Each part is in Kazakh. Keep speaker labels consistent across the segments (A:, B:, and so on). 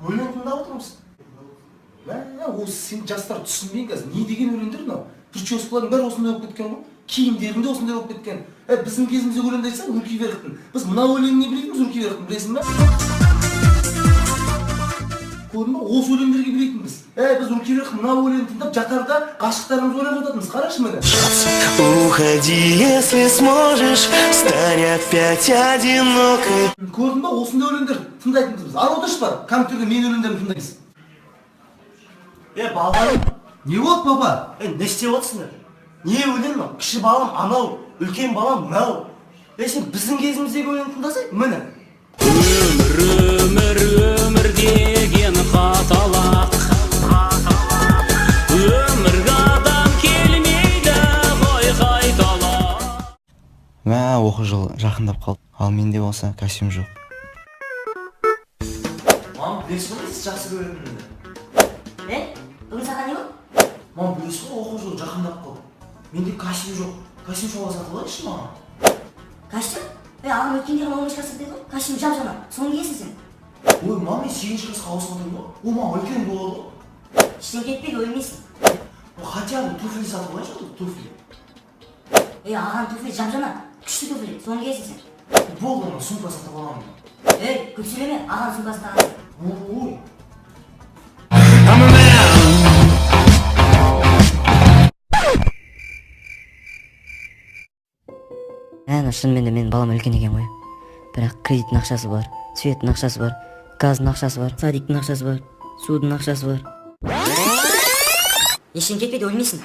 A: Өлең тыңдап отырмыз. Мә, осы сен жастар түсінбейін қазір. Не деген өлеңдер мынау? Прическалардың бәрі осындай болып кеткен ғой. Киімдерің де осындай болып кеткен. Біздің кезімізде өлеңді айтсаң, Руки Вверхтің. Біз мына өлеңін не білетінбіз, Руки Вверхтің, білесің бе? Көрдің бе? Осы өлеңдерге білетінбіз. Біз Руки Вверхтің мына өлеңін тыңдап жатарда ғашықтарымызды ойлап жататынбыз. Қарашы міне.
B: Уходи, если сможешь, стань опять одинокой.
A: Көрдің бе? Осындай өлеңдер тыңдайтынбыз біз. Ары отыршы бар, компьютерде менің өлеңдерімді тыңдаймыз.
C: Балаларым.
A: Не болды, папа?
C: Не істеп отырсыңдар? Не өлең мынау? Кіші балам анау, үлкен балам мынау. Сен біздің кезіміздегі өлең тыңдасай, міне.
D: Өмір, өмір, өмір деген қаталақ. Өмірге адам келмейді ғой қайталап.
E: Мә, оқу жылы жақындап қалды. Ал менде болса костюм жоқ.
C: Мам, білесің ғой сіз жақсы көретінімді.
F: Бүгін саған не болды?
C: Мам, білесің ғой оқу жылы жақындап қалды. Менде костюм жоқ. Костюм шалбар сатып алайыншы маған.
F: Костюм? Ағам өткенде ғана 11 класс деді ғой. Костюм жап-жаңа. Соны киесің сен.
C: Ой, мам, мен 8 классқа ауысып отырмын ғой. Ол маған үлкен болады ғой.
F: Ештеңе етпейді, өлмейсің.
C: Хотя бы туфли сатып алайыншы, туфли.
F: Ағам туфли жап-жаңа. Күшті туфли. Соны киесің сен.
C: Болды, ана сумка сатып аламын.
F: Көп сөйлеме, ағам сумкасын тағасың.
C: Ой.
F: Әне, шынымен де менің балам үлкен екен ғой. Бірақ кредиттің ақшасы бар, светтің ақшасы бар, газдың ақшасы бар, садиктің ақшасы бар, судың ақшасы бар. Ештеңе кетпейді, өлмейсің.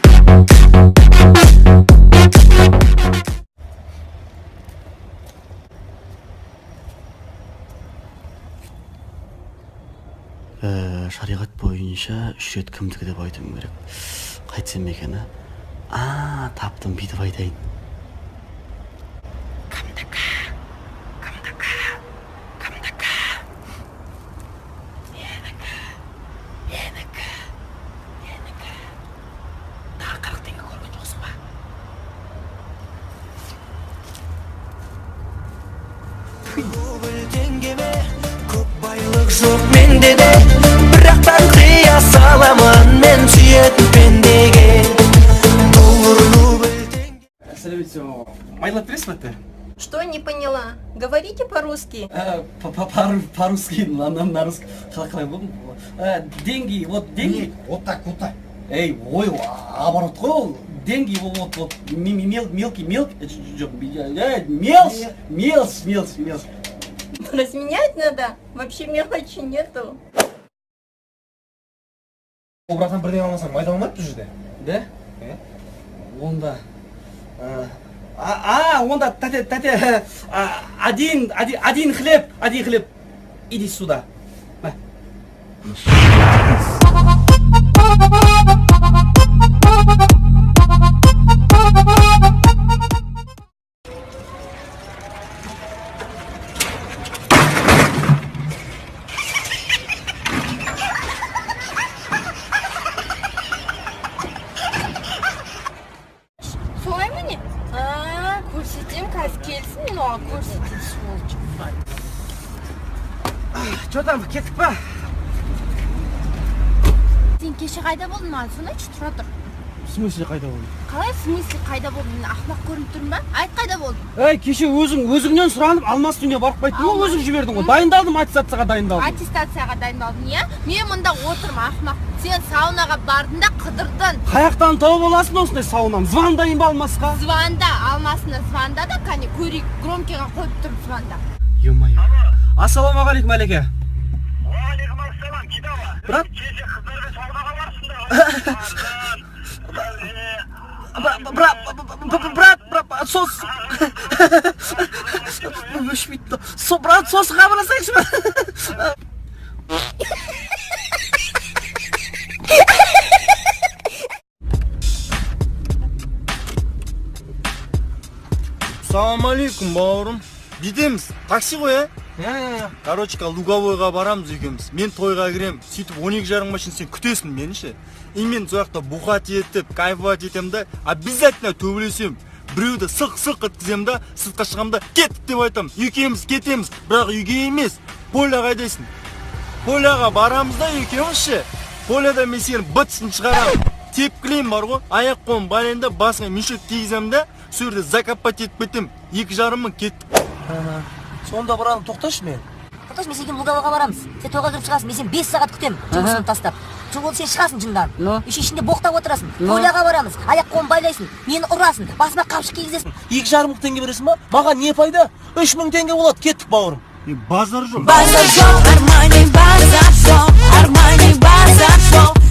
E: Шариғат бойынша 3 рет кімдікі деп айтуым керек. Қайтсем екен, а? А, таптым, бүйтіп айтайын. Кімдікі? Кімдікі? Кімдікі? Менікі. Менікі. Менікі. Тағы 40 теңге көрген жоқсың ба?
B: Рубль теңгеме көп байлық жоқ менде де, бірақ қия саламын мен сүйетін пендеге. Доллар, рубль, теңге.
E: Сәлеметсіз бе? Майлап бересіз бе, тәте?
G: Что не поняла? Говорите по-русски.
E: По-русски, на русский. Қалай болды? Деньги, вот деньги.
A: Нет, вот так, вот так.
E: Эй, ой, оборот қой ол. Деньги, вот, вот, мелкий, мелкий, жоқ, мелочь, мелочь, мелочь, мелочь.
G: Разменять надо? Вообще мелочи нету.
A: О, братан, бірдеңе алмасаң, майда алмайды бұл жерде.
E: Да? Онда, онда, тәте, тәте, один, один, один хлеб, один хлеб. Иди сюда. Мә.
G: Солай ма не? А, көрсетемін, қазір келсін, мен оған көрсетейін, сволочь.
E: Чё там, кеттік па?
G: Сен кеше қайда болдың маған? Соны айтшы, тұра тұр.
E: В смысле қайда болдың?
G: Қалай в смысле қайда болдың? Мен ақымақ көрініп тұрмын ба? Айт, қайда болдың?
E: Ей, кеше өзіңнен сұранып Алмас үйіне барып қайттың ғой,
G: Алмас.
E: өзің жібердің ғой. Дайындалдым, аттестацияға дайындалдым.
G: Аттестацияға дайындалдың, иә? Мен мында отырмын, ақымақ. Сен саунаға бардың да қыдырдың.
E: Қаяқтан тауып аласың осындай саунаны? Звондайын ба Алмасқа?
G: Звонда, Алмасына звонда да, кәне, көрейік, громкийға қойып тұрып звонда.
E: Ё-моё. Ассалаумағалейкум, Әлеке.
H: Уағалейкум ассалам, Кидала.
E: Брат.
H: Кеше қыздармен саунаға барсыңдар.
E: Брат, брат, брат, сос. Өшпейді. Со, брат, сосын хабарласайықшы.
C: Ассалаумағалейкум, бауырым. Бүйтеміз, такси ғой, ә?
A: Иә.
C: Короче, Луговойға барамыз екеуміз. Мен тойға кіремін. Сөйтіп он екі жарымға шейін сен күтесің мені ше. И мен сол жақта бухать етіп, кайфовать етемін да, обязательно төбелесемін. Біреуді сық-сық еткіземін да, сыртқа шығамын да, кеттік деп айтамын. Екеуміз кетеміз, бірақ үйге емес. Поля қайдайсың? Поляға барамыз да екеуміз ше. Поляда мен сені бытысын шығарамын. Тепкілеймін бар ғой, аяқ қолым байлаймын да, басыңа мешок кигіземін да, сол жерде закопать етіп кетемін. 2,5 мың, кеттік.
A: Сонда, братан, тоқташы мен.
F: Тоқташы, мен сен Луговойға барамыз. Сен тойға кіріп шығасың, мен сені 5 сағат күтемін жұмысыңды тастап. Жоқ, сен шығасың жынданып.
E: Ну?
F: Еще ішінде боқтап отырасың.
E: Ну?
F: Поляға барамыз, аяқ қолын байлайсың, мені ұрасың, басыма қапшық кигізесің.
A: 2,5 мың теңге бересің ба? Маған не пайда? 3000 теңге болады, кеттік, бауырым.
C: Е, базар жоқ.
B: Базар жоқ, Армани, базар жоқ, Армани, базар жоқ.